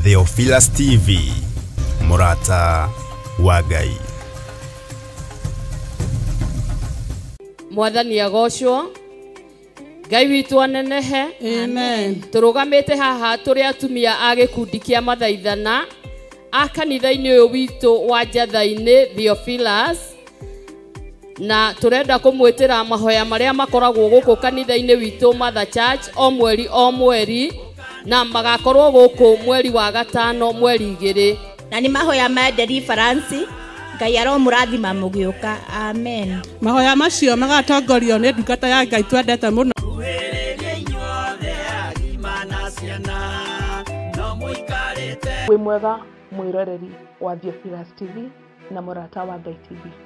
Theophilus TV, mũrata wa Ngai. Mwathani agocwo, Ngai witũ anenehe. Amen. Tũrũgamĩte haha tũrĩ atumia a gĩkundi kĩa mathaithana a kanitha-inĩ ũyũ witũ wa Njatha-inĩ Theophilus, na tũrenda kũmwĩtĩra mahoya marĩa makoragwo gũkũ kanitha-inĩ witũ Mother Church o mweri o mweri, na magakorwo gũkũ mweri wa gatano mweri 2. Na nĩ mahoya ma deliverance. Ngai aromũrathima mũgĩũka. Amen. Mahoya macio magatongorio nĩ ndungata ya Ngai twendete mũno. Wĩ mwega mwĩroreri wa Theophilus TV na mũrata wa Ngai TV.